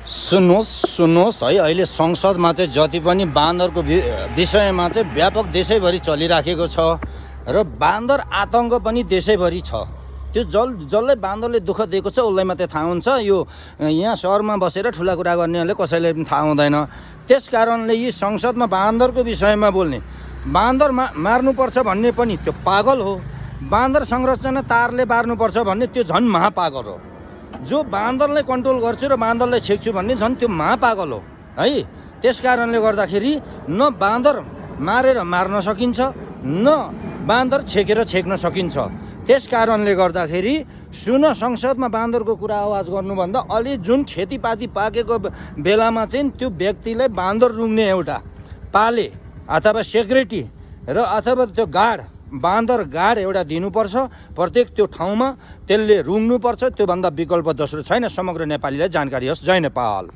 सुन्नुहोस् है, अहिले संसदमा चाहिँ जति पनि बाँदरको विषयमा चाहिँ व्यापक देशैभरि चलिराखेको छ र बाँदर आतङ्क पनि देशैभरि छ। त्यो जसलाई बाँदरले दुःख दिएको छ उसलाई मात्रै थाहा हुन्छ। यो यहाँ सहरमा बसेर ठुला कुरा गर्नेहरूले कसैले पनि थाहा हुँदैन। त्यस कारणले यी संसदमा बाँदरको विषयमा बोल्ने, बाँदर मार्नुपर्छ भन्ने पनि त्यो पागल हो। बाँदर संरचना तारले बार्नुपर्छ भन्ने त्यो झन् महापागल हो। जो बाँदरलाई कन्ट्रोल गर्छु र बाँदरलाई छेक्छु भन्ने झन् त्यो महापागल हो है। त्यस कारणले गर्दाखेरि न बाँदर मारेर मार्न सकिन्छ, न बाँदर छेकेर छेक्न सकिन्छ। त्यस कारणले गर्दाखेरि संसदमा बाँदरको कुरा आवाज गर्नुभन्दा अलि जुन खेतीपाती पाकेको बेलामा चाहिँ त्यो व्यक्तिलाई बाँदर रुङ्ने एउटा पाले अथवा सेक्युरिटी र अथवा त्यो गार्ड, बाँदर गार्ड एउटा दिनुपर्छ प्रत्येक त्यो ठाउँमा। त्यसले रुङ्नुपर्छ। त्योभन्दा विकल्प दोस्रो छैन। समग्र नेपालीलाई जानकारी होस्। जय नेपाल।